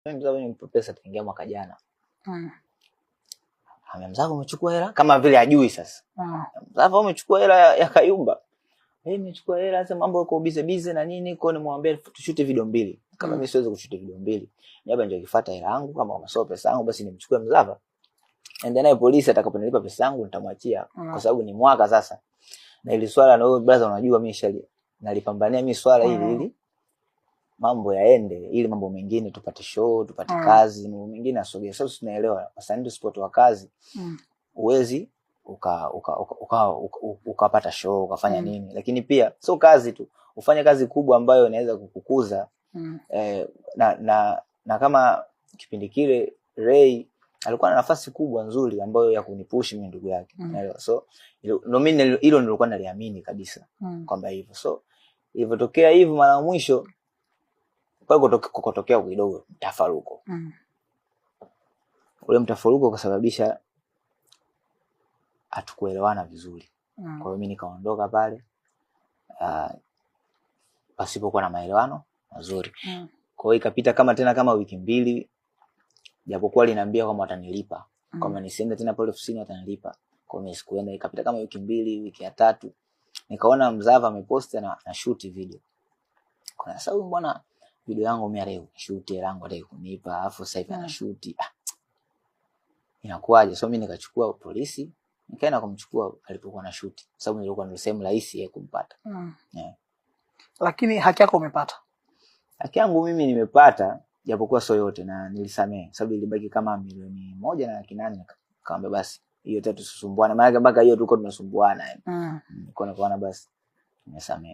Mimi Mzava nimpe pesa tuingia mwaka jana. Ame Mzava umechukua hela kama vile ajui sasa. Mzava umechukua hela ya Kayumba. Mimi nimechukua hela sasa, mambo yako busy busy na nini, kwa nimwambia tushute video mbili. Kama mimi siwezi kushuti video mbili. Ni hapa ndio kifuata hela yangu, kama kama pesa yangu basi nimchukue Mzava. Ende naye polisi, atakaponilipa pesa yangu nitamwachia kwa sababu ni mwaka sasa. Na ili swala na wewe brother, unajua mimi shali nalipambania mimi swala hili ili mambo yaende, ili mambo mengine tupate show, tupate kazi, mambo mengine asogee. Sasa tunaelewa wasanii tusipotoa kazi uwezi ukapata uka, uka, uka, uka, ukapata show ukafanya nini, lakini pia sio kazi tu, ufanye kazi kubwa ambayo inaweza kukukuza. Na kama kipindi kile Ray alikuwa na nafasi kubwa nzuri ambayo ya kunipush mimi ndugu yake. Unaelewa? So ndo mimi hilo nilikuwa naliamini kabisa kwamba hivyo. So ilivyotokea hivyo mara ya mwisho pale kutokea kidogo mtafaruko. Ule mtafaruko ukasababisha hatukuelewana vizuri. Kwa hiyo mimi nikaondoka pale pasipokuwa na maelewano mazuri. Kwa hiyo ikapita kama tena kama wiki mbili, japokuwa aliniambia kwamba watanilipa. Kwamba nisiende tena pale ofisini watanilipa. Kwa hiyo mimi sikuenda, ikapita kama wiki mbili, wiki ya tatu nikaona Mzava ameposti na shoot video. Kwa sababu mbona video yangu mimi leo shoot hela yangu leo kunipa, alafu sasa hivi ana shoot. Ah, inakuwaje? So mimi nikachukua polisi, nikaenda kumchukua alipokuwa na shoot, sababu nilikuwa ndio sehemu rahisi yeye kumpata. Yeah. Lakini haki yako umepata? Haki yangu mimi nimepata, japokuwa sio yote, na nilisamehe sababu ilibaki kama 1,800,000, nikamwambia basi hiyo tatu tusisumbuane, maana mpaka hiyo tulikuwa tunasumbuana yani. Kwa nikaona basi nimesamehe.